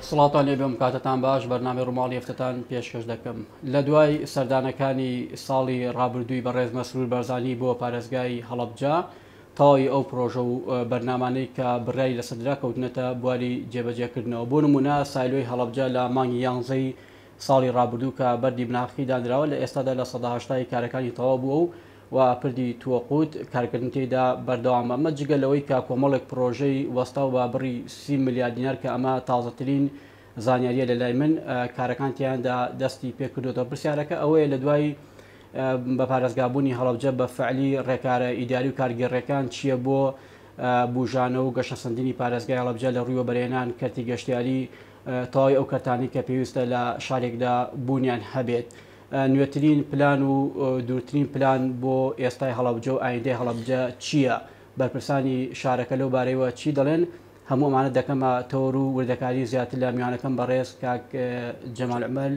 سڵاوتان لێ بێم کاتتان باش بەرنامەی ڕووماڵی هەفتەتان پێشکەش دەکەم لە دوای سەردانەکانی ساڵی ڕابردووی بەڕێز مەسرور بارزانی بۆ پارێزگای هەڵەبجە تەواوی ئەو پرۆژە و بەرنامانەی کە بڕیاری لەسەردرا کەوتنەتە بواری جێبەجێکردنەوە بۆ نمونە سایلۆی هەڵەبجە لە مانگی یانزەی ساڵی ڕابردوو کە بەردی بناخەکەی دانراوە لە ئێستادا 80% کارەکانی تەواو بووە و و پردی توەقوت کارکردن تێیدا بەردەوامە، ئەمە جگە لەوەی کە کۆمەڵێک پرۆژەی وەستاو بە بڕی 30 ملیار دینار کە ئەمە تازەترین زانیاریە لە لای من کارەکان تیاندا دەستی پێکردوێتەوە. پرسیارەکە ئەوەیە لە دوای بە پارێزگابوونی هەڵەبجە بە فعلی ڕێکارە ئیداری و کارگێڕیەکان چییە بۆ بوژانە و گەشەسەندنی پارێزگای هەڵەبجە لە ڕووی وەبەرهێنان، کەرتی گەشتیاری، تەواوی ئەو کەرتانەی کە پێویستە لە شارێکدا بوونیان هەبێت. نوێترین پلان و دوورترین پلان بۆ ئێستای هەڵەبجە و ئایندەی هەڵەبجە چییە؟ بەرپرسانی شارەکە لەو بارەیەوە چی دەڵێن؟ هەموو ئەمانە دەکەمە تەوەر و وردەکاری زیاتر لە میوانەکەم بەڕێز کاک جەمال عومەر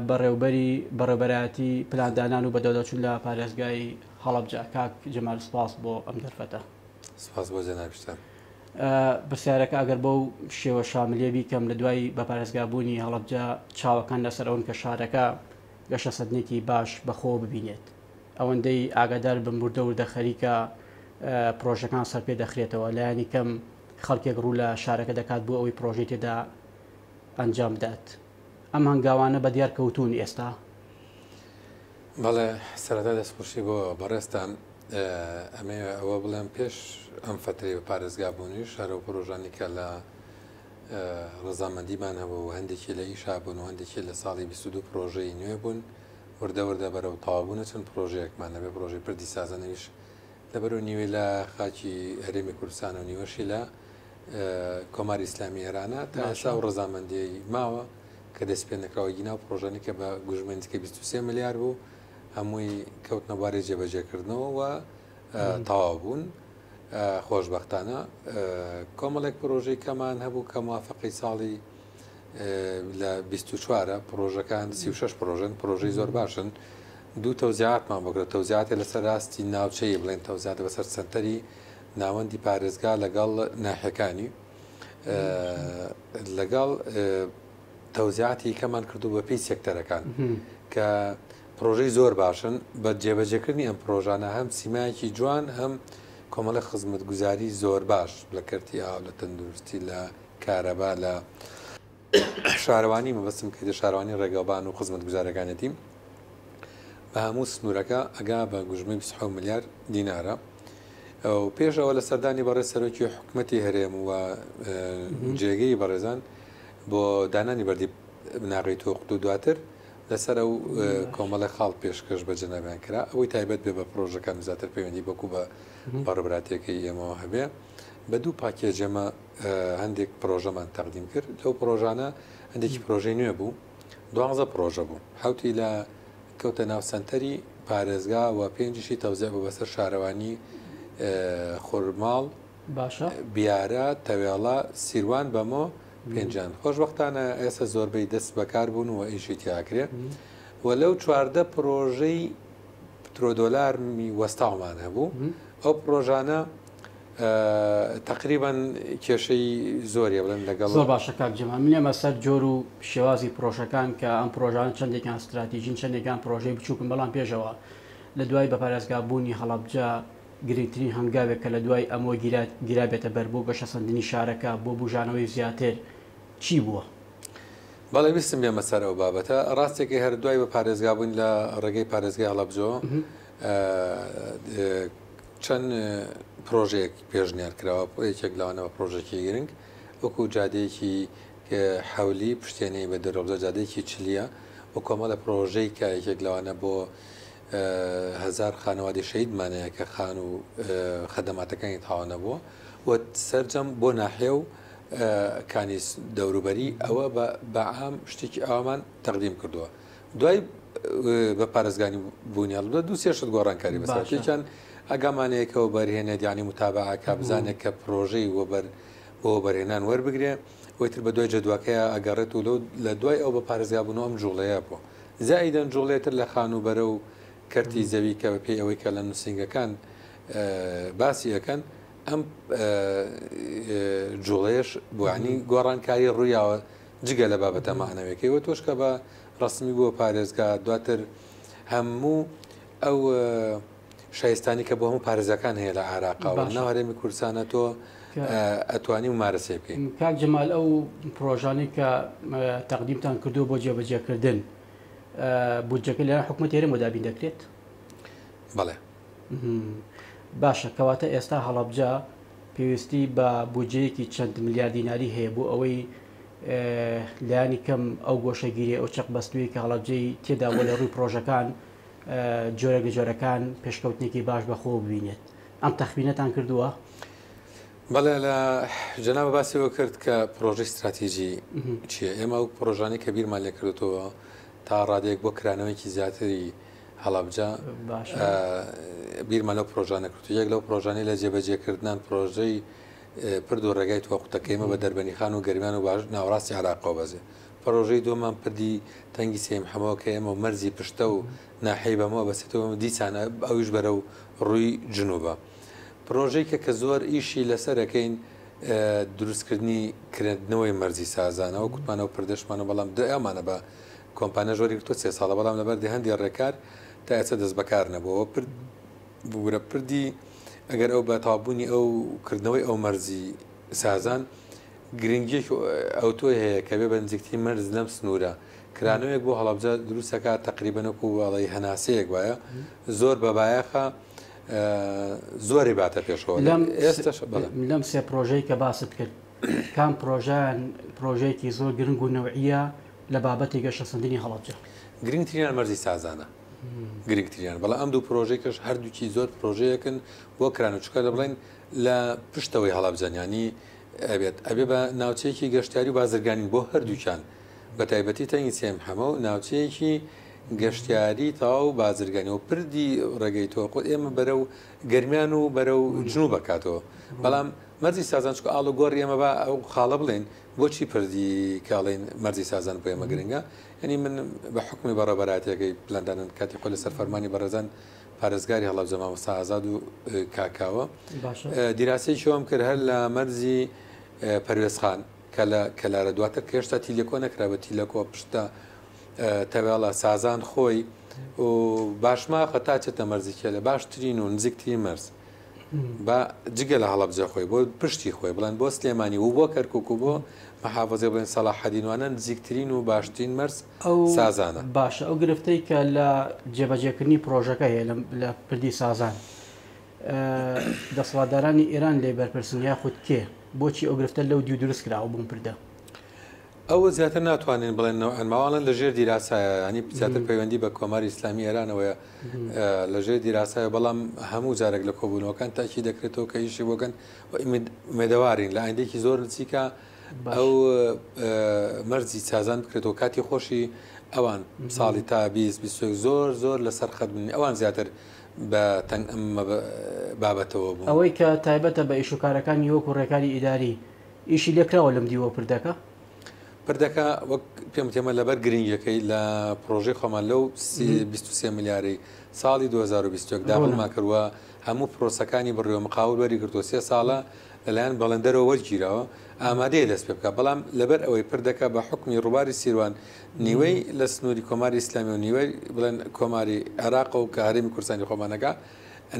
بەڕێوبەری بەڕێوبەرایەتی پلاندانان و بەدواداچوون لە پارێزگای هەڵەبجە. کاک جەمال سپاس بۆ ئەم دەرفەتە. سپاس بۆ جەنابیشتان. پرسیارەکە ئەگەر بەو شێوە شاملیە بیکەم لە دوای بە پارێزگابوونی هەڵەبجە چاوەکان لەسەر ئەون کە شارەکە گەشەسەندنێکی باش بەخۆوە ببینێت ئەوەندەی ئاگادار بم وردە وردە خەریکە پرۆژەکان سەرپێ دەخرێتەوە لایەنی کەم خەڵکێک ڕوو لە شارەکە دەکات بۆ ئەوەی پرۆژەی تێدا ئەنجام بدات ئەم هەنگاوانە بە دیار کەوتوون ئێستا؟ بەڵێ سەرەتا دەستخۆشی بۆ بەڕێزتان ئەمەوێ ئەوە بڵێم پێش ئەم فەترەی بە پارێزگا بوونیش هەر ئەو پرۆژانی کە لە ڕەزامەندیمان هەبوو و هەندێکی لە ئیشا بوون و هەندێکی لە ساڵی 22 پرۆژەی نوێ بوون وردە وردە بەرەو تەواوبوونە چەند پرۆژەیەکمان هەبێ پرۆژەی پردی سازەنەویش لەبەرو نیوەی لە خاکی هەرێمی کوردستان و نیوەشی لە کۆماری ئیسلامی ئێرانە تا ئێستا ئەو ڕەزامەندیی ماوە کە دەست پێ نەکراوە گینا و پرۆژانی کە بە گوژمەی نزیکەی 23 ملیار بوو هەمووی کەوتنە بواری جێبەجێکردنەوە و تەواو بوون. خۆشبەختانە کۆمەڵێک پرۆژەی کەمان هەبوو کە موافقەی ساڵی لە 24 پرۆژەکان 36 پرۆژن پرۆژەی زۆر باشن دوو تەوزیعاتمان بۆ کرد تەوزیعاتێ لەسەر ئاستی ناوچەیی بڵێن تەوزیعات بەسەر سەنتەری ناوەندی پارێزگا لەگەڵ ناحیەکانی لەگەڵ تەوزیعاتی کەمان کردو بە پێی سێکتەرەکان کە پرۆژەی زۆر باشن بە جێبەجێکردنی ئەم پرۆژانە هەم سیمایەکی جوان هەم کۆمەڵی خزمەتگوزاری زۆر باش لە کەرتی ئاو لە تەندروستی لە کارەبا لە شارەوانی مەبەستم کە شارەوانی ڕێگەوبان و خزمەتگوزارەکانێتی بە هەموو سنوورەکە ئەگا بە گوژمەی 27 ملیار دینارە. و پێش ئەوە لە سەردانی بەڕێز سەرۆکی حکومەتی هەرێم و جێگەی بەڕێزان بۆ دانانی بەردی بناغەی تۆقت و دواتر لەسەر ئەو کۆمەڵی خاڵ پێشکەش بە جەنابیان کرا ئەوەی تایبەت بێ بە پرۆژەکان زیاتر پەیوەندی بەکو بە بەڕێوەبەرایەتیەکەی ئێمەوە هەبێ بە دوو پاکێج ئێمە هەندێک پرۆژەمان تەقدیم کرد لەو پرۆژانە هەندێکی پرۆژەی نوێ بوو دوانزە پرۆژە بوو حوتی لە کەوتە ناو سەنتەری پارێزگا و پێنجیشی تەوزیع بوو بەسەر شارەوانی خورماڵ باشە بیارە تەوێڵە سیروان بەمۆ پێنجیان خۆشبەختانە ئێستا زۆربەی دەست بەکار بوون و ئیشی تیاکرێ و لەو 14 پرۆژەی پترۆدۆلارمی وەستاومان هەبوو ئەو پرۆژانە تەقریبەن کێشەی زۆریە بڵێن لەگەڵ. زۆر باشە کاک جەمال من ئێمە سەر جۆر و شێوازی پرۆژەکان کە ئەم پرۆژانە چەندێکیان ستراتیژین چەندێکیان پرۆژەی بچووکن بەڵام پێشەوە لە دوای بە پارێزگا بوونی هەڵەبجە گرنگترین هەنگاوێک کە لە دوای ئەمەوە گیرا گیرابێتە بەر بۆ گەشەسەندنی شارەکە بۆ بوژانەوەی زیاتر چی بووە؟ بەڵێ ویستم بێمە سەر ئەو بابەتە ڕاستێکی هەر دوای بە پارێزگا بوون لە ڕێگەی پارێزگای هەڵەبجەوە چەند پرۆژەیەک پێشنیار کراوە، یەکێک لەوانە بە پرۆژەکی گرنگ وەکو جادەیەکی حەولی پشتێنەی بە دەرۆبزە جادەیەکی چلیە و کۆمەڵە پرۆژەی کە یەکێک لەوانە بۆ هەزار خانەوادی شەهیدمانەیە کە خان و خەدەماتەکانی تەواو نەبووە و سەرجەم بۆ ناحیە و کانی دەوروبەری ئەوە بە عام شتێکی ئاوامان تەقدیم کردووە. دوای بە پارێزگانی بوونی هەڵبدە دوو سێ شت گۆڕانکاری بەسەر باشە. یەکیان ئاگامان هەیە کە وەبەرهێنێت یانی متابعە کا بزانێت کە پرۆژەی وەبەر بۆ وەبەرهێنان وەربگرێ و ئیتر بە دوای جەدواکەیا ئەگەڕێت و لەو لە دوای ئەو بە پارێزگا بوون و ئەم جوڵەیە بووە زائیدەن جوڵەی تر لە خانووبەرە و کەرتی زەوی کە بە پێی ئەوەی کە لە نووسینگەکان باسی ئەکەن. ئەم جوڵەیەش بۆ یەعنی گۆڕانکاری ڕوویاوە جگە لە بابەتە مەعنەویەکەی وە تۆش کە بە ڕەسمی بووە پارێزگا دواتر هەموو ئەو شایستانی کە بۆ هەموو پارێزگاکان هەیە لە عێراقا و ناو هەرێمی کوردستانە تۆ ئەتوانی ممارەسەی بکەی. کاک جەمال ئەو پڕۆژانەی کە تەقدیمتان کردووە بۆ جێبەجێکردن بودجەکە لەلایەن حکومەتی هەرێمەوە دابین دەکرێت؟ بەڵێ. باشە کەواتە ئێستا هەڵەبجە پێویستی بە بودجەیەکی چەند ملیار دیناری هەیە بۆ ئەوەی لایەنی کەم ئەو گۆشەگیری ئەو چەق بەستووی کە هەڵەبجەی تێدا بۆ لە ڕووی پرۆژەکان جۆرێک لە جۆرەکان پێشکەوتنێکی باش بەخۆوە ببینێت. ئەم تەخمینەتان کردووە؟ بەڵێ لە جەنابە باسی ئەوە کرد کە پرۆژەی ستراتیژی چییە؟ ئێمە ئەو پرۆژانەی کە بیرمان لێ کردوتەوە تا ڕادەیەک بۆ کرانەوەیەکی زیاتری هەڵەبجە بیرمان لەو پرۆژانە کردو یەک لەو پرۆژانەی لە جێبەجێکردنان پرۆژەی پرد و ڕێگای تۆقوتەکەی ئێمە بە دەربەنیخان و گەرمیان و باش ناوەڕاستی عێراقەوە بەزێ پرۆژەی دووەمان پردی تەنگی سێیم حەمەوە کە ئێمە و مەرزی پشتە و ناحیەی بەمەوە بەسێتەوە دیسان ئەویش بەرەو ڕووی جنوبە. پرۆژەی کە کە زۆر ئیشی لەسەر ئەکەین دروستکردنی کرندنەوەی مەرزی سازانە وەک وتمان ئەو پردەشمانە بەڵام دەیامانە بە کۆمپانیاش وەری گرتووە سێ ساڵە بەڵام لەبەر هەندێ ڕێکار تا ئێستا دەست بەکار نەبووە پرد بگورە پردی ئەگەر ئەو بە تەواوبوونی ئەو کردنەوەی ئەو مەرزی سازان گرنگیەکی ئەوتۆی هەیە کە بێ بە نزیکترین مەرز لەم سنوورە کرانەوەیەک بۆ هەڵەبجە دروستەکە تقریبا وەکو ئەڵێی هەناسەیەک وایە زۆر بە بایەخە زۆری باتە پێشەوە لەم ئێستش لەم سێ پرۆژەی کە باست کرد کام پرۆژان پرۆژەیەکی زۆر گرنگ و نەوعیە لە بابەتی گەشەسەندنی هەڵەبجە؟ گرنگترینیان مەرزی سازانە گرنگتریان بەڵام ئەم دوو پرۆژەی کەش هەردووکی زۆر پرۆژەیەکن بۆ کران و چکە لە بڵێن لە پشتەوەی هەڵەبجەن ینی ئەبێت ئەبێ بە ناوچەیەکی گەشتیاری و بازرگانی بۆ هەردووکیان بە تایبەتی تەنگی سێم حەمە و ناوچەیەکی گەشتیاری تەواو بازرگانی و پردی ڕێگەی تۆقۆت ئێمە بەرەو گەرمیان و بەرەو جنوب بکاتەوە بەڵام مەرزی سازان چکە ئاڵ و گۆڕی ئێمە با ئەو خاڵە بڵێن بۆچی پردی کاڵین مەرزی سازان بۆ ئێمە گرنگە یعنی من بە حکومی بەڕێوەبەرایەتیەکەی پلاندانن کاتی خۆ لەسەر فەرمانی بەڕێزان پارێزگاری هەڵەبجە مامۆستا ئازاد و کاکاوە دیراسەیەکی وام کرد هەر لە مەرزی پەروێزخان کە لە کەلارە دواتر کە هێشتا تیلەکۆ نەکرا بە تیلەکۆ پشتە تەوێڵە سازان خۆی و باشماخە تا چێتە مەرزی کێلە باشترین و نزیکترین مەرز با جگە لە هەڵەبجە خۆی بۆ پشتی خۆی بڵێن بۆ سلێمانی و بۆ کەرکک و بۆ محافظەی بڵێن سەڵاحەدین وانە نزیکترین و باشترین مەرز ئەو سازانە. باشە ئەو گرفتەی کە لە جێبەجێکردنی پڕۆژەکە هەیە لە پردی سازان دەسەڵاتدارانی ئێران لێی بەرپرسن یاخود کێ؟ بۆچی ئەو گرفتە لەو دیو دروست کراوە بۆم پردە؟ ئەوە زیاتر ناتوانین بڵێن نەوعەن ما ئەڵێن لە ژێر دیراسایە ینی زیاتر پەیوەندی بە کۆماری ئیسلامی ئێرانەوەیە لە ژێر دیراسایە بەڵام هەموو جارێک لە کۆبوونەوەکان تاکی دەکرێتەوە کە ئیشی بۆکەن ئومێدەوارین لە ئایندێکی زۆر نزیکە ئەو مەرجی سازان بکرێتەوە کاتی خۆشی ئەوان ساڵی تا 20 زۆر زۆر لەسەر خەت بن ئەوان زیاتر بە تەنگ ئەم بابەتەوە بوو. ئەوەی کە تایبەتە بە ئیشوکارەکانی وەکو ڕێکاری ئیداری ئیشی لێکراوە لەم دیوە پردەکە؟ پردەکە وەک پێم وتی ئێمە لەبەر گرنگیەکەی لە پرۆژەی خۆمان لەو 23 ملیارەی ساڵی 2021 داخلمان کرد و هەموو پرۆسەکانی بڕیوە مقاول وەری گرتووە سێ ساڵە لەلایەن بەڵێندەرەوە وەرگیراوە ئامادەیە دەست پێ بکات بەڵام لەبەر ئەوەی پردەکە بە حوکمی ڕووباری سیروان نیوەی لە سنووری کۆماری ئیسلامی و نیوەی بڵێن کۆماری عێراقە و کە هەرێمی کوردستانی خۆمانەکە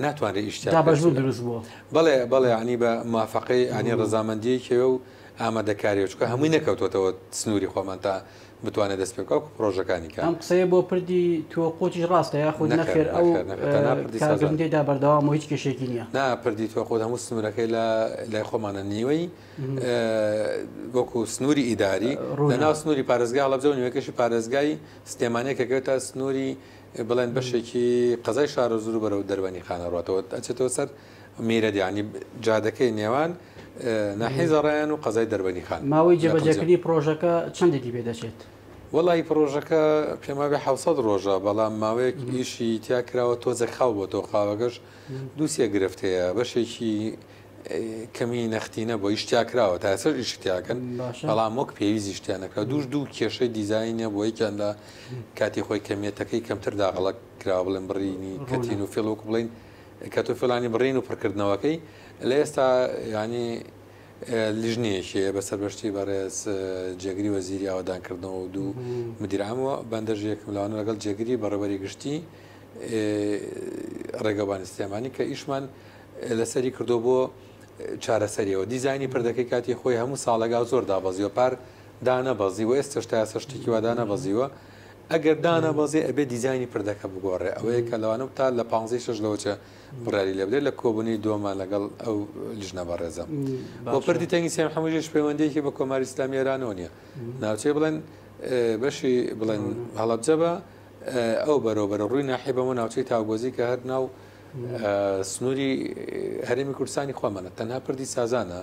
ناتوانرێت ئیش تیا بکرێت. دابەشبوون دروست بووە. بەڵێ بەڵێ یانی بە موافەقەی یانی ڕەزامەندیی کێوە و ئامادەکاریەوە چونکە هەمووی نەکەوتووەتەوە سنووری خۆمان تا بتوانێت دەست پێ بکات وەکو پڕۆژەکانی کە. ئەم قسەیە بۆ پردی تۆقوتیش ڕاستە یاخود نەخێر نەخێر ئەو نەخێر نەخێر تەنها پردی سازان. کارکردن تێیدا بەردەوامە و هیچ کێشەیەکی نییە؟ نا پردی تۆقوت هەموو سنوورەکەی لە لای خۆمانە نیوەی وەکو سنووری ئیداری لە ڕوونە. ناو سنووری پارێزگای هەڵەبجە و نیوەکەشی پارێزگای سلێمانیە کە کەوێتە سنووری بڵێن بەشێکی قەزای شارەزوور و بەرەو دەربەنیخان ئەڕواتەوە ئەچێتەوە سەر میرەدی یانی جادەکەی نێوان ناحیەی زەڕایەن و قەزای دەربەنیخان ماوەی لە قەزیە. جێبەجێکردنی پڕۆژەکە چەندێکی پێدەچێت؟ وەڵایی پڕۆژەکە پێم وابێ 700 ڕۆژە بەڵام ماوەیەک ئیشی تیا کراوە تۆزێک خاو بۆتەوە خاوەکەش دوو سێ گرفت هەیە بەشێکی کەمی نەختینە بۆ ئیش تیا کراوە تا ئێستاش ئیشی تیاکەن بەڵام وەک پێویست ئیش تیا نەکراوە دووش دوو کێشەی دیزاینە بۆ یەکیان لە کاتی خۆی کەمیەتەکەی کەمتر داغڵە کراوە بڵێن بڕینی کەتین و فێڵ وەکو بڵین کەتۆ فێڵانی بڕین و پڕکردنەوەکەی لە ئێستا یانی لیژنەیەکی هەیە بە سەرپەرشتی بەڕێز جێگری وەزیری ئاوەدانکردنەوە و دوو مدیر عام و بەندەش یەکم لەوانە لەگەڵ جێگری بەڕێوەبەری گشتی ڕێگەوبانی سلێمانی کە ئیشمان لەسەری کردو بۆ چارەسەریەوە دیزانی پردەکەی کاتی خۆی هەموو ساڵێگا زۆر دابەزیوە پار دانەبەزیوە ئێستش تا ئێستا شتێکی وا دانەبەزیوە ئەگەر دانەبەزێ ئەبێ دیزانی پردەکە بگۆڕێ ئەوەیە کە لەوانە تا لە پانزەی شەش لەوە چێ بڕیاری لێ بدرێت لە کۆبوونەوەی دووەمان لەگەڵ ئەو لیژنە بەڕێزە. بۆ پردی تەنگی سێم حەمووش هیچ پەیوەندییەکی بە کۆماری ئیسلامی ئێرانەوە نییە. ناوچەی بڵێن بەشی بڵێن هەڵەبجە بە ئەو بەرەو بەرە ڕووی ناحیە بەمە ناوچەی تاوگۆزی کە هەر ناو سنووری هەرێمی کوردستانی خۆمانە تەنها پردی سازانە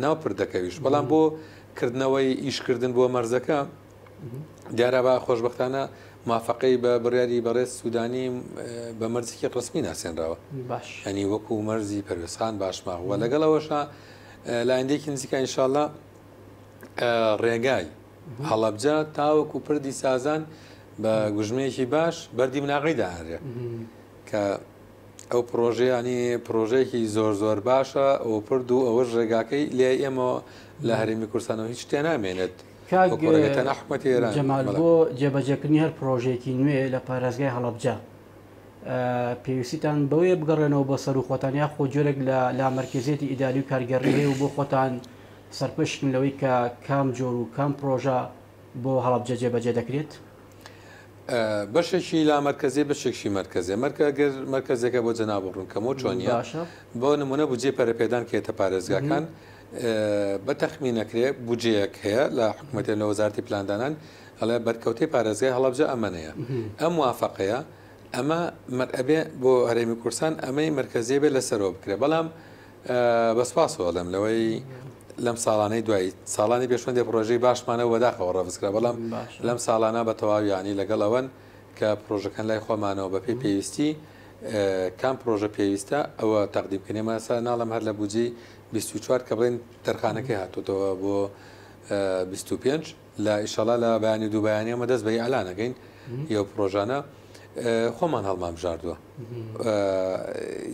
ناو پردەکەویش بەڵام بۆ کردنەوەی ئیشکردن بۆ مەرزەکە دیارە بە خۆشبەختانە موافەقەی بە بڕیاری بەڕێز سوودانی بە مەرزێکی ڕەسمی ناسێنراوە باش یانی وەکو مەرزی پەروێزخان باشماخ وە لەگەڵ ئەوەشا لە ئایندەیەکی نزیکا ئینشاءاللە ڕێگای هەڵەبجە تاوەکو پردی سازان بە گوژمەیەکی باش بەردی بناغەی دانرێ کە ئەو پڕۆژەیە یانی پڕۆژەیەکی زۆر زۆر باشە ئەو پرد و ئەوەش ڕێگاکەی لای ئێمەوە لە هەرێمی کوردستانەوە هیچ شتێ نامێنێت کاک وەکو ڕێگە تەنها حکومەتی ئێران جەمال بەڵێ. بۆ جێبەجێکردنی هەر پڕۆژەیەکی نوێ لە پارێزگای هەڵەبجە پێویستیتان بەوەیە بگەڕێنەوە بۆ سەرو خۆتان یاخۆ جۆرێک لە لامەرکەزیەتی ئیداری و کارگێڕی هەیە و بۆ خۆتان سەرپشکن لەوەی کە کام جۆر و کام پڕۆژە بۆ هەڵەبجە جێبەجێ دەکرێت؟ بەشێکی لامەرکەزیە بەشێکشی مەرکەزیە مەرکە گەر مەرکەزیەکە بۆ جەنابت ڕوون کەمەوە چۆنیە باشە. بۆ نمونە بودجەی پەرەپێدان کە یەتە پارێزگاکان بە تەخمین ئەکرێ بودجەیەک هەیە لە حکومەتێ لە وەزارەتی پلاندانان ئەڵێ بەرکەوتەی پارێزگای هەڵەبجە ئەمەنەیە ئەم موافەقەیە ئەمە مەر ئەبێ بۆ هەرێمی کوردستان ئەمەی مەرکەزیە بێ لەسەرەوە بکرێ بەڵام بە سوپاسەوە ئەڵێم لەوەی لەم ساڵانەی دوایی ساڵانی پێش هەندێک پرۆژەی باشمانە بەداخەوە ڕەفز کرا بەڵام لەم ساڵانە بە تەواویانی لەگەڵ ئەوەن کە پرۆژەکان لای خۆمانەوە بەپێی پێویستی کام پرۆژە پێویستە ئەوە تەقدیم بکەین ئێمە ئێستا ناڵێم هەر لە بودجەی 24 کە بڵێن تەرخانەکەی هاتۆتەوە بۆ 25 لە ئیشەڵا لە بەیانی دوو بەیانی ئەمە دەست بە ئیعلانەکەین یەو پرۆژانە خۆمان هەڵمان بژاردووە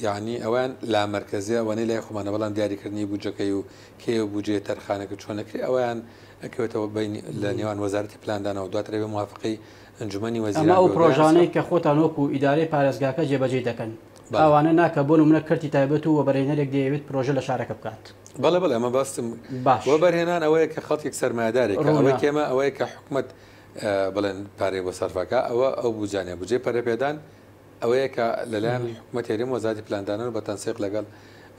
یعنی ئەویان لا مەرکزیە ئەوەنەی لای خۆمانە بەڵام دیاریکردنی بودجەکەی و کێ و بودجەیە تەرخانەکە چۆن نەکرێ ئەویان ئەکەوێتەوە بین لە نێوان وەزارەتی پلاندانەوە دواتر ئەبێ موافقەی ئەنجومەنی ئەمە وەزیران ئەو بێ و پرۆژانەی کە خۆتان وەکو ئیدارەی پارێزگاکە جێبەجێی دەکەن بەڵێ. ئەوانە نا کە بۆ نمونە کەرتی تایبەت و وەبەرهێنەرێک دەیەوێت پرۆژە لە شارەکە بکات. بەڵێ بەڵێ ئەمە باستم باش. وەبەرهێنان ئەوەیە کە خەڵکێک سەرمایەدارێکە ڕوونە. ئەوەی کێمە ئەوەیە کە حکومەت بڵێن پارەی بۆ سەرفەکە ئەوە ئەو بودجانەیە بودجەی پەرەپێدان ئەوەیە کە لەلایەن حکومەتی هەرێم وەزارەتی پلاندانان و بە تەنسیق لەگەڵ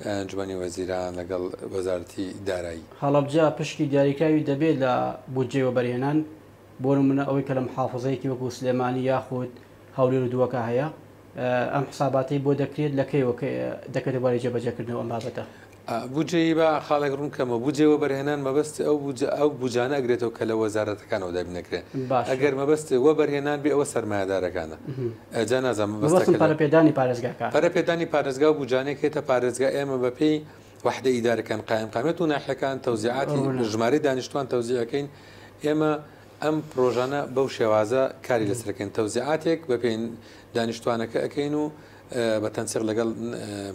ئەنجومەنی وەزیران لەگەڵ وەزارەتی دارایی. هەڵەبجە پشکی دیاریکراوی دەبێت لە بودجەی وەبەرهێنان بۆ نمونە ئەوەی کە لە محافزەیەکی وەکو سلێمانی یاخود هەولێر و دووەکە هەیە ئەم حساباتەی بۆ دەکرێت لە کەیەوە دەکەێتە بواری جێبەجێکردنەوە ئەم بابەتە؟ بودجەی با خاڵێک ڕوون کەمەوە بودجەی وەبەرهێنان مەبەست ئەو بودجە ئەو بودجانە ئەگرێتەوە کە لە وەزارەتەکانەوە دابین دەکرێن باشە. ئەگەر مەبەست وەبەرهێنان بێ ئەوە سەرمایەدارەکانە جا نازانم مەبەستم مەبەستەکە لە پەرەپێدانی پارێزگاکان. پەرەپێدانی پارێزگا و بودجانەی کە یەتە پارێزگا ئێمە بەپێی وەحدە ئیدارەکان قایمقامیەت و ناحیەکان تەوزیعاتی ڕوونە. ژمارەی دانیشتوان تەوزیع ئەکەین ئێمە ئەم پرۆژانە بەو شێوازە کاری لەسەر ئەکەین تەوزیعاتێک بەپێی دانیشتوانەکە ئەکەین و بە تەنسیق لەگەڵ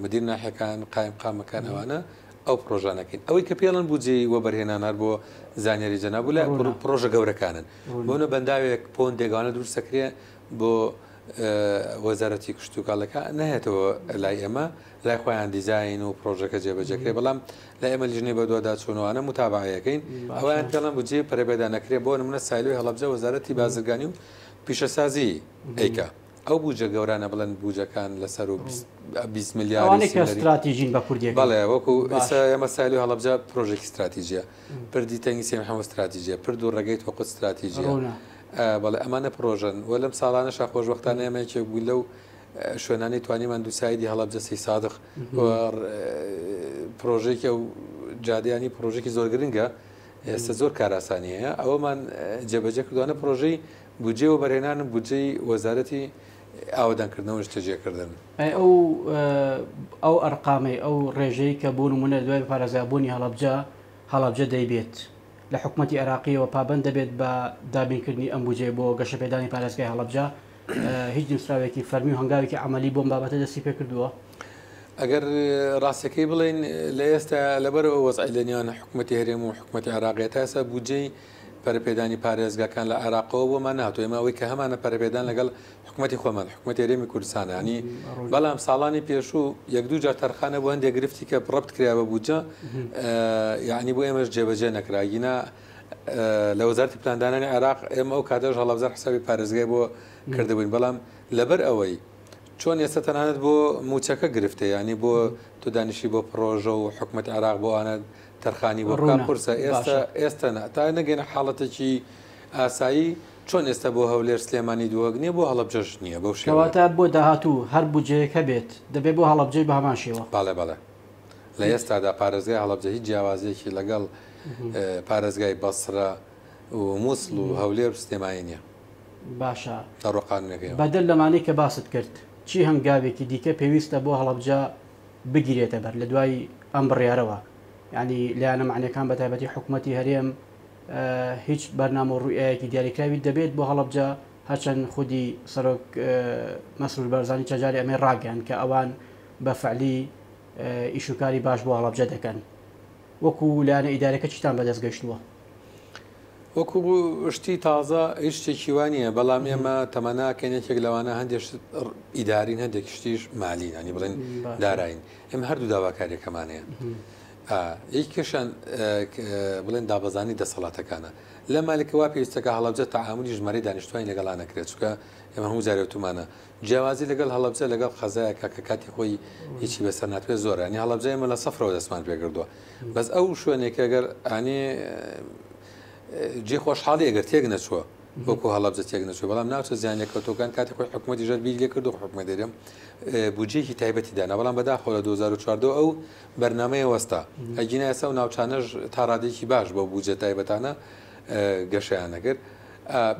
مدیر ناحیەکان قایمقامەکان ئەوانە ئەو پرۆژانە ئەکەین ئەوەی کە پێڵن بودجەی وەبەرهێنان هەر بۆ زانیاری جەناب و لە ڕوونە. پرۆژە گەورەکانن ڕوونە. بۆنە بەنداوێک پۆندێک ئەوانە دروست دەکرێ بۆ وەزارەتی کشتوکاڵەکە نایەتەوە لای ئێمە لای خۆیان دیزاین و پرۆژەکە جێبەجێکرێ بەڵام لای ئێمە لیژنەی بەدواداچوونەوانە موتابەعەیەکەین ئەویان پێڵەن بودجەی پەرەپێدان نەکرێ بۆ نمونە سایلۆی هەڵەبجە وەزارەتی بازرگانی و پیشەسازی ئەیکا ئەو بودجە گەورانە بڵێن بودجەکان لەسەر و 20 ملیار ئەوانەی کە ستراتیژین بە کوردیەکەی بەڵێ وەکو ئێستا ئێمە سایلۆی هەڵەبجە پرۆژێکی ستراتیژیە پردی تەنگی سێ محەمەد ستراتیژیە پرد و ڕێگەی تۆقوت ستراتیژیە بەڵێ ئەمانە پرۆژەن و لەم ساڵانەشا خۆشبەختانە ئێمە یەکێک بووین لەو شوێنانەی توانیمان دووسایدی هەڵەبجە سەی سادق پرۆژێکی ئەو جادیانی پرۆژێکی زۆر گرنگە ئێستا زۆر کاراسانی هەیە ئەوەمان جێبەجێ کردوانە پرۆژەی بودجەی وەبەرهێنان و بودجەی وەزارەتی ئاوەدانکردنەوە نیشتەجێکردن. ئەی ئەو ئەو ئەرقامەی ئەو ڕێژەی کە بۆ نموونە دوای پارێزگابوونی هەڵەبجە هەڵەبجە دەیبێت لە حکومەتی عێراقیەوە پابەند دەبێت بە دابینکردنی ئەم بودجەیە بۆ گەشەپێدانی پارێزگای هەڵەبجە هیچ نووسراوێکی فەرمی و هەنگاوێکی عەمەلی بۆم بابەتە دەستی پێکردووە؟ ئەگەر ڕاستەکەی بڵێین لە ئێستا لەبەر ئەو وەزعی لە نێوان حکوومەتی هەرێم و حکوومەتی عێراقی تا ئێستا بودجەی پەرەپێدانی پارێزگاکان لە عێراقەوە بۆمان نهاتووە ئێمە ئەوەی کە هەمانە پەرەپێدان لەگەڵ حکوومەتی خۆمان حکوومەتی هەرێمی کوردستانە ینی بەڵام ساڵانی پێشوو یەک دوو جار تەرخانە بۆ هەندێک گرفتی کە ڕەبت کرا بە بودجە یعنی بۆ ئێمەش جێبەجێ نەکرا گینا لە وەزارەتی پلاندانانی عێراق ئێمە ئەو کاتەش هەڵەبجە حسابی پارێزگای بۆ کردبووین بەڵام لەبەر ئەوەی چۆن ئێستا تەنانەت بۆ مووچەکە گرفتە یانی بۆ تۆ دانیشی بۆ پڕۆژە و حکومەت عێراق بۆ ئەوانە تەرخانی بۆ بکا ڕوونە قورسە ئێستا باشە. ئێستا نا تا نەگەینە حاڵەتێکی ئاسایی چۆن ئێستا بۆ هەولێر سلێمانی دهۆک نییە بۆ هەڵەبجەش نییە بەو شێوەیە. کەواتە بۆ داهاتوو هەر بودجەیەک هەبێت دەبێت بۆ هەڵەبجەش بە هەمان شێوە. بەڵێ بەڵێ لە ئێستادا پارێزگای هەڵەبجە هیچ جیاوازییەکی لەگەڵ پارێزگای بەسرە و موسڵ و هەولێر و سلێمانی نییە. باشە لە ڕووە قانونەکەیەوە. بەدەر لەمانەی کە باست کرد چی هەنگاوێکی دیکە پێویستە بۆ هەڵەبجە بگیرێتە بەر لە دوای ئەم بڕیارەوە؟ یانی لایەنە مەعنیەکان بە تایبەتی حکومەتی هەرێم هیچ بەرنامە و ڕوئیایەکی دیاریکراوی دەبێت بۆ هەڵەبجە هەرچەند خودی سەرۆک مەسرور بارزانی چەند جارێ ئەمەی ڕاگەیاند کە ئەوان بە فعلی ئیشوکاری باش بۆ هەڵەبجە دەکەن وەکو لایەنە ئیدارەکە چیتان بەدەست گەیشتووە؟ وەکو شتی تازە هیچ شتێکی وا نییە، بەڵام ئێمە تەمەنا کەین یەکێک لەوانە هەندێک شت ئیدارین هەندێک شتیش مالین ینی بڵێن داراین ئێمە هەردوو داواکاریەکەمان هەیە یەکێکیان بڵێن دابەزانی دەسەڵاتەکانە لە مالکە وا پێویستەکە هەڵەبجە تەعاملی ژمارەی دانیشتوانی لەگەڵا نەکرێت چونکە ئێمە هەموو جارێ وتومانە جیاوازی لەگەڵ هەڵەبجە لەگەڵ قەزایەکە کە کاتی خۆی هیچی بەسەر ناتوێت زۆرە ینی هەڵەبجە ئێمە لە سەفرەوە دەستمان پێکردووە بەس ئەو شوێنێکە گەر ئەنی جێ خۆشحاڵی ئەگەر تێک نەچووە وەکو هەڵەبجە تێک نەچوو بەڵام ناوچە زیانلێکەوتووەکان کاتی خۆی حکوومەتی ژەر بیری لێ کرد و حکوومەت هەرێم بودجەیەکی تایبەتی دانا بەڵام بەداخەوە لە 2014 ئەو بەرنمەیە وەستا ئەگینا ئێستا و ناوچانەش تا ڕادەیەکی باش بۆ بودجە تایبەتانە گەشەیان نەکرد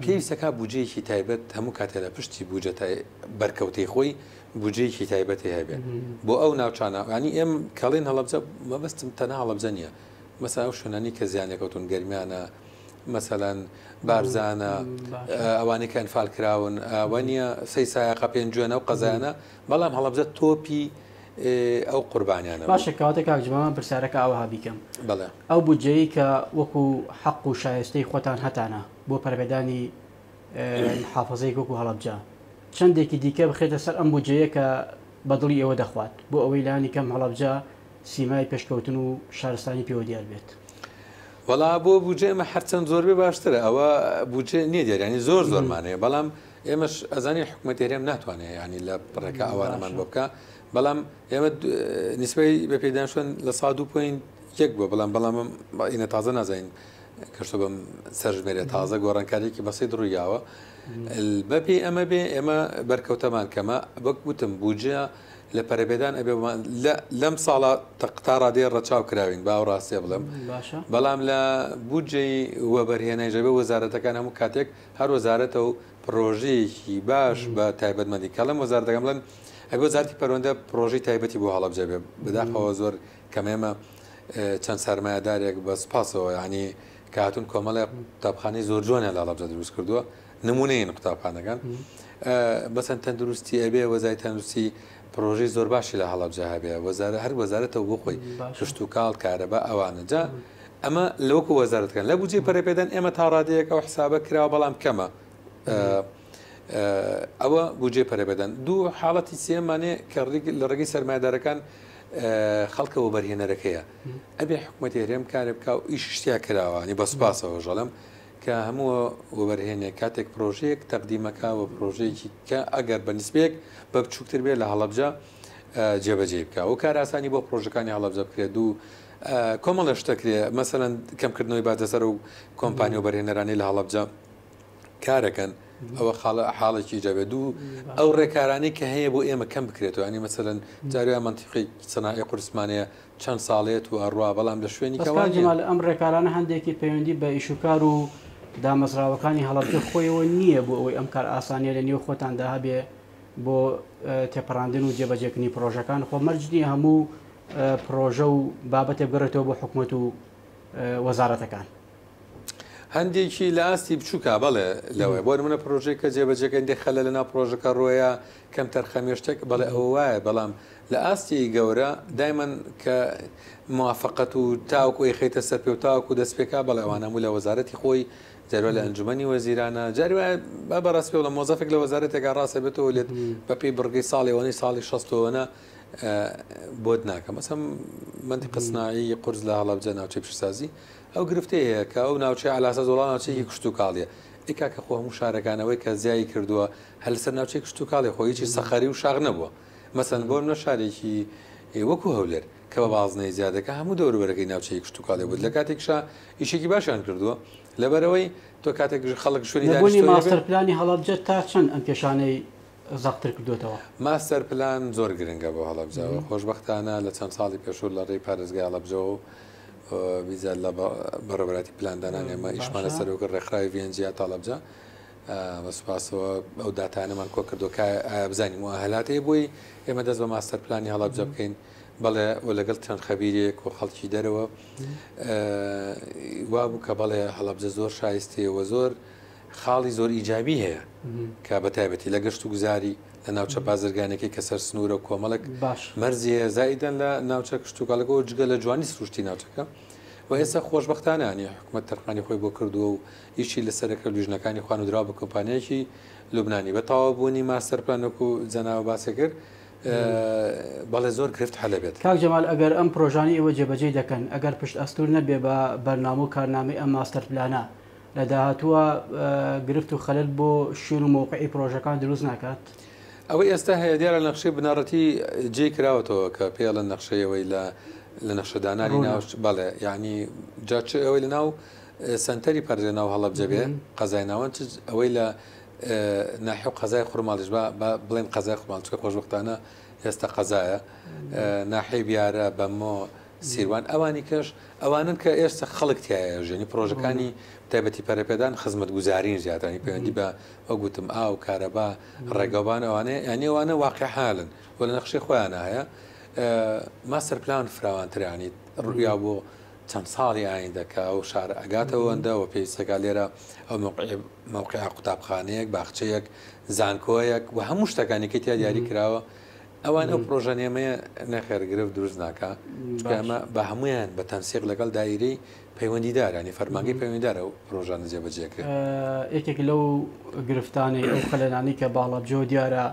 پێویستەکە بودجەیەکی تایبەت هەموو کاتێ لە پشتی بودجە بەرکەوتەی خۆی بودجەیەکی تایبەتی هەبێ بۆ ئەو ناوچانە ینی ئێم کەڵێن هەڵەبجە مەبەستم تەنها هەڵەبجە نییە مەسەلەن ئەو شوێنانی کە زیان لێکەوتون گەرمیانە مەسەلەن بارزانە ئەوانەی کە ئەنفال کراون ئەوە نییە سەی سایەقە پێنجوێنە و قەزایانە بەڵام هەڵەبجە تۆپی ئەو قوربانیانە باشە کەواتە کاک جمال من پرسیارەکە ئاوەها بیکەم بەڵێ ئەو بودجەیەی کە وەکو حەق و شایستەی خۆتان هەتانە بۆ پەرەپێدانی محافەزەیەک وەکو هەڵەبجە چەندێکی دیکە بخرێتە سەر ئەم بودجەیە کە بە دڵی ئێوە دەخوات بۆ ئەوەی لانی کەم هەڵەبجە سیمای پێشکەوتن و شارستانی پێوە دیار بێت. وەڵا بۆ بودجە ئێمە هەرچەند زۆر بێ باشترە ئەوە بودجە نییە دیار ینی زۆر زۆرمان هەیە بەڵام ئێمەش ئەزانین حکوومەتی هەرێم ناتوانێت ینی لە ڕێکا ئەوانەمان بۆ بکە بەڵام ئێمە نیسبەی بە پێدان شوێن لە سا دوو پوین یەک بووە بەڵام بەڵام ئینە تازە نازانین کەشتۆ بەم سەرژمێرێ تازە گۆڕانکاریەکی بەسیت ڕوویاوە بەپێی ئەمە بێ ئێمە بەرکەوتەمان کەمە وەک وتم بودجە لە پەرەپێدان ئەبێ لەم ساڵە تا ڕادەیە ڕەچاو کراوین با ئەو ڕاستیە بڵێم بەڵام لە بودجەی وەبەرهێنانیش ئەبێ وەزارەتەکان هەموو کاتێک هەر وەزارەتە و پڕۆژەیەکی باش بە تایبەتمەندی کەڵم وەزارەتەکان بڵێن ئەبێ وەزارەتی پەروەندە پڕۆژەی تایبەتی بۆ هەڵەبجە بێ بەداخەوە زۆر کەم ئێمە چەند سەرمایەدارێک بە سوپاسەوە یانی کە هاتوون کۆمەڵێ قوتابخانەی زۆر جوانیان لە هەڵەبجە دروست کردووە نمونەیەن قوتابخانەکان بەسەن تەندروستی ئەبێ وەزای تەندروستی پرۆژەی زۆر باشی لە هەڵەبجە هەبێ وەزارە هەر وەزارەتەوە بۆ خۆی کشتوکاڵ کارەبا ئەوانە جا ئەمە لەوەکو وەزارەتەکان لە بودجەی پەرەپێدان ئێمە تا ڕادەیەک ئەو حسابە کراوە بەڵام کەمە ئەوە بودجەی پەرەپێدان دوو حاڵەتی سێمانێ کە لە ڕێگەی سەرمایەدارەکان خەڵکە وەبەرهێنەرەکەیە ئەبێ حکوومەتی هەرێم کارێ بکا و ئیش شتیا کراوە ینی بە سوپاسەوە ژەڵم کە هەموو وەبەرهێنێک کاتێک پرۆژەیەک تەقدیمەکە و پرۆژەیەکی کە ئەگەر بە نسبەیەک بە بچووکتر بێت لە هەڵەبجە جێبەجێ بکە و کارئاسانی بۆ پرۆژەکانی هەڵەبجە بکرێت و کۆمەڵە شتەکرێ مەسەلەن کەمکردنەوەی باجە سەر و کۆمپانی و بەرهێنەرانی لە هەڵەبجە کارەکەن ئەوە خاڵە حاڵێکی جەبێت دوو ئەو ڕێکارانەی کە هەیە بۆ ئێمە کەم بکرێتەوە ینی مەسەلەن جاروە مەنتیقی سەناعی قورسمانەیە چەند ساڵێت و ئەڕوا بەڵام لە شوێنی بەس کاک جەمال ئەم ڕێکارانە هەندێکی پەیوەندی بە ئیشوکار و دامەزراوەکانی هەڵەبجە خۆیەوە نییە بۆ ئەوەی ئەم کارئاسانیە لە نێو خۆتاندا هەبێ بۆ تێپەڕاندن و جێبەجێکردنی پڕۆژەکان خۆ مەرج نییە هەموو پڕۆژە و بابەتێک بگەڕێتەوە بۆ حکومەت و وەزارەتەکان. هەندێکی لە ئاستی بچووکا بەڵێ لەوەیە بۆ نمونە پرۆژەی کە جێبەجێکە هەندێک خەلە لەناو پرۆژەکە ڕۆیە کەم تەرخەمیە شتێک بەڵێ ئەوە وایە بەڵام لە ئاستی گەورە دایمەن کە موافقەت و تاوەکو ئەیخەیتە سەر پێ و تاوەکو دەست پێکا بەڵێ ئەوانە هەموو لە وەزارەتی خۆی جاری وایە لە ئەنجومەنی وەزیرانە جاری وایە با بەڕاستی پێ بڵێم مۆزەفێک لە وەزارەتێکا ڕاست ئەبێتەوە لێت بەپێی بڕگەی ساڵی ئەوەنەی ساڵی 60 ئەوەنە بۆت ناکەم مەسەم مەنتیقە سناعی قورس لە هەڵەبجە ناوچەی پیشەسازی ئەو گرفتەی هەیە کە ئەو ناوچەیە عەلاساس وەڵا ناوچەیەکی کشتوکاڵیە ئەی کاکە خۆ هەموو شارەکان ئەوەی کە زیای کردووە هەر لەسەر ناوچەی کشتوکاڵی خۆ هیچی سەقەری و شاخ نەبووە مەسەن بۆ منە شارێکی وەکو هەولێر کە بە بازنەی زیادەکە هەموو دەوروبەرەکەی ناوچەی کشتوکاڵی بوو لە کاتێکشا ئیشێکی باشیان کردووە لەبەرەوەی تۆ کاتێک خەڵک شوێنی نەبوونی ماستەر پلانی هەڵەبجە تا چەند ئەم کێشانەی زەقتر کردوێتەوە؟ ماستەر پلان زۆر گرنگە بۆ هەڵەبجە خۆشبەختانە لە چەند ساڵی پێشوو لە ڕێی پارێزگای هەڵەبجەوە و بیزار لە بەڕێوەبەرایەتی پلاندانان ئێمە ئیشمان لەسەر کرد ڕێکخراوی ڤێنجیا تاڵەبجە بە سوپاسەوە ئەو داتانەمان کۆ کردو کە ئایا بزانین موئەهەلات هەیە بۆی ئێمە دەست بە ماستەر پلانی هەڵەبجە بکەین بەڵێ و لەگەڵ چەند خەبیرێک و خەڵکی دەرەوە وابوو کە بەڵێ هەڵەبجە زۆر شایستەیە و زۆر خاڵی زۆر ئیجابی هەیە کە بە تایبەتی لە گەشت و گوزاری لە ناوچە بازرگانەکەی کە سەر سنوورە و کۆمەڵک مەرزی هەیە زائیدەن لە ناوچە کشتوکاڵەکە و جگە لە جوانی سروشتی ناوچەکە و ئێستا خۆشبەختانە ینی حکومەت تەرخانی خۆی بۆ کردووە و ئیشی لەسەرەکە لیژنەکانی خوان و دراوە بە کۆمپانیایەکی لوبنانی بە تەواو بوونی ماستەر پلان وەکو جەناوە باسی کرد بەڵێ زۆر گرفت حەل ئەبێت. کاک جەمال ئەگەر ئەم پرۆژانەی ئێوە جێبەجێی دەکەن ئەگەر پشت ئەستوور نەبێ بە بەرنامە و کارنامەی ئەم ماستەر پلانە لە داهاتووە گرفت و خەلەل بۆ شوێن و مەوقعی پرۆژەکان دروست ناکات؟ ئەوەی ئێستا هەیە دیارە نەخشەی بنەڕەتی جێی کراوەتەوە کە پێی ئەڵێن نەخشەی ئەوەی لە لە نەخشەدانانی ناو بەڵێ یعنی جا چ ئەوەی لە ناو سەنتەری پارێزگای ناو هەڵەبجە بێ قەزای ناوەند چ ئەوەی لە ناحیە و قەزای خورماڵیش با بڵێن قەزای خورماڵ چونکە خۆشبەختانە ئێستا قەزایە ناحیەی بیارە بەمۆ سیروان ئەوانی کەش ئەوانن کە ئێستا خەڵک تایە ژێنی پرۆژەکانی تایبەتی پەرەپێدان خزمەتگوزارین زیاترانی پەیوەندی بە وەک وتم ئاو کارەبا ڕێگەوبان ئەوانەیە یانی ئەوانە واقع حالن و لە نەخشەی خۆیانە هەیە ماستەر پلان فراوانترانی ڕویا بۆ چەند ساڵی ئایندە کە ئەو شارە ئەگاتە ئەوەندە و پێویستەکە لێرە ئەو مەوقع قوتابخانەیەک باخچەیەک زانکۆیەک و هەموو شتەکانی کە تیا دیاری کراوە ئەوان ئەو پرۆژە نێمەیە نەخێر گرفت دروست ناکا چونکە ئەمە بە هەمویان بە تەنسیق لەگەڵ دایرەی پەیوەندیدار ینی فەرمانگەی پەیوەندیدار ئەو پرۆژانە جێبەجێ کرێت. یەکێک لەو گرفتانەی ئەو خەلەلانەی کە باڵابجەوە دیارە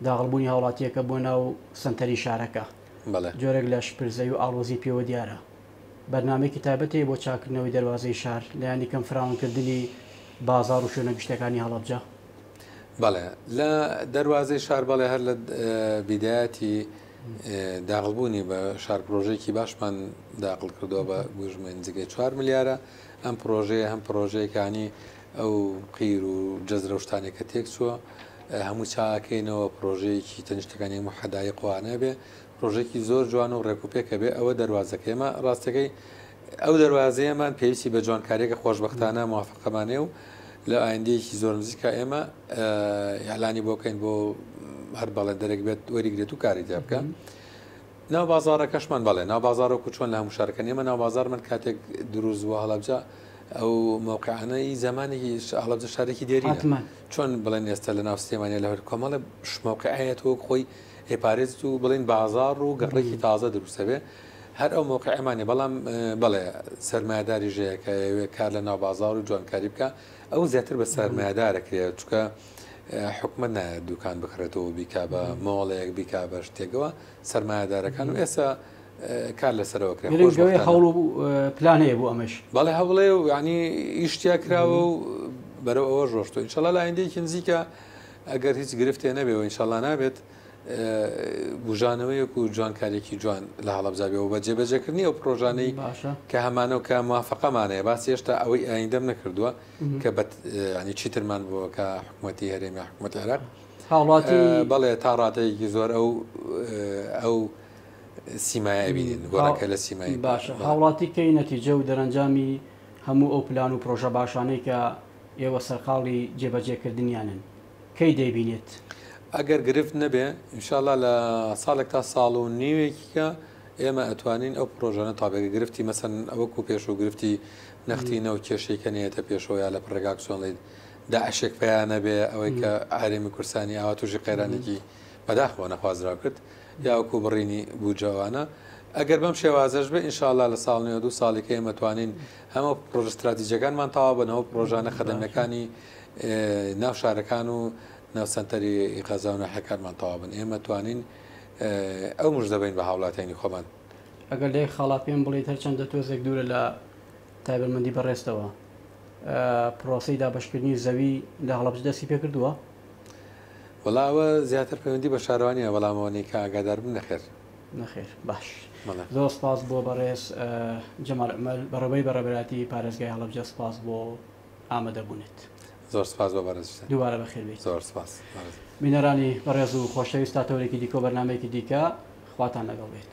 داغڵبوونی هاوڵاتییەکە بۆ ناو سەنتەری شارەکە. بەڵێ. جۆرێک لە شپرزەیی و ئاڵۆزی پێوە دیارە. بەرنامەیەکی تایبەت هەیە بۆ چاککردنەوەی دەروازەی شار، لایەنی کەم فراوانکردنی بازاڕ و شوێنە گشتییەکانی هەڵەبجە؟ بەڵێ. لە دەروازەی شار بەڵێ هەر لە بیدایەتی داخڵبوونی بە شار پرۆژەیەکی باشمان داخڵ کردووە بە گوژمەی نزیکەی 4 ملیارە. ئەم پرۆژەیە هەم پرۆژەیەکانی ئەو قیر و جەزرە و شتانێک کە تێکچووە هەموو چاکەینەوە پرۆژەیەکی تەنیشتەکانی هەموو حەدایق وانە بێ پرۆژێکی زۆر جوان و ڕێک و پێکە بێ ئەوە دەروازەکە ئێمە ڕاستەکەی ئەو دەروازەیەمان پێویستی بە جوانکاریەکە خۆشببختانە موافقەمانێ و لە ئایندەیەکی زۆر نزیکە ئێمە یاعلانی بۆ بکەین بۆ هەر بەڵێندەرێک بێت وەریگرێت و کاری تیا بکە ناو بازاڕەکەشمان بەڵێ ناو بازاڕ وەکو چۆن لە هەموو شارەکان ئێمە ناو بازاڕمان کاتێک دروست بووە هەڵەبجە ئەو مەوقعانەی زمانێکی هەڵەبجە شارێکی دێرینە حتمما. چۆن بڵێن ئێستا لە ناو سلێمانیا لە هەر کۆمەڵە مەوقعەیەت وەک خۆی ئەیپارێزت و بڵێن بازاڕ و گەڕێکی تازە دروستە بێ هەر ئەو مەوقعەمانە بەڵام بەڵێ سەرمایەداری ژەیە کە ئەیەوێ کار لە ناو بازاڕ و جوانکاری بکە ئەو زیاتر بە سەرمایەدارە کرێ چونکە حکومەت نایەت دوکان بکڕێتەوە و بیکا بە مۆڵێک بیکا بە شتێکەوە سەرمایەدارەکان و ئێستا کار لەسەرەوە کرێ گرنگ ئەوەیە هەوڵ و پلان هەیە بۆ ئەمەش. بەڵێ هەوڵێ و یعنی ئیش تیا کراوە و بەرەو ئەوە ڕۆشتووە ئینشەڵا لە ئایندەیەکی نزیکە ئەگەر هیچ گرفتێ نەبێ و ئینشەڵا نابێت بوژانەوەیەک و جوانکاریەکی جوان لە هەڵەبجە بێ و بە جێبەجێکردنی ئەو پرۆژانەی باشە. کە هەمانە و کە موافقەمانەیە باسی هێشتا ئەوەی ئایندەم نەکردووە کە بە ینی چیترمان بووە کە حکوومەتی هەرێم یا حکوومەتی عێراق هاوڵاتی بەڵێ تا ڕادەیەکی زۆر ئەو ئەو سیمایە ئەبینین گۆڕانکە لە سیمای باشە هاوڵاتی کەی نەتیجە و دەرەنجامی هەموو ئەو پلان و پرۆژە باشانەی کە ئێوە سەرقاڵی جێبەجێکردنیانن کەی دەیبینێت؟ ئەگەر گرفت نەبێ ئینشاءاللە لە ساڵێک تا ساڵ و نیوێکیکە ئێمە ئەتوانین ئەو پرۆژانە تابێگە گرفتی مەسەن ئەوەکو پێشوو گرفتی نەختینە و کێشەی کە نەیەتە پێشەوە یا لە پڕێگاک چۆن داعشێک پیا نەبێ ئەوەی کە هەرێمی کوردستانی ئاوا تووشی قەیرانێکی بەداخەوە نەخوازراو کرد یاوەکو بڕینی بودجەوانە ئەگەر بەم شێوازەش بێ ئینشاءاللە لە ساڵ نوێ دوو ساڵی کە ئێمە توانین هەموو پرۆژە ستراتیجەکانمان تەواو بن هەموو پرۆژانە خەدەمەکانی ناو شارەکان و ناو سەنتەری قەزا و ناحیەکانمان تەواو بن ئێمە توانین ئەو مژدە بەین بە هاوڵاتیانی خۆمان. ئەگەر لە یەک خاڵا پێم بڵێیت هەرچەندە تۆزێک دوورە لە تایبەتمەندی بەڕێزتەوە پرۆسەی دابەشکردنی زەوی لە هەڵەبجە دەستی پێکردووە؟ وەڵا ئەوە زیاتر پەیوەندی بە شارەوانیە بەڵام ئەوەنەی کە ئاگادار بم نەخێر. نەخێر باش زۆر سپاس بۆ بەڕێز جەمال عومەر بەڕێوەبەری بەڕێوەبەرایەتی پارێزگای هەڵەبجە سپاس بۆ ئامادەبوونت. زۆر سپاس بۆ بەڕێزیشتان. دووبارە بەخێر بێیت. زۆر سپاس بەڕێز. بینەرانی بەڕێز و خۆشەویست تا تەوەرێکی دیکە و بەرنامەیەکی دیکە خواتان لەگەڵ بێت.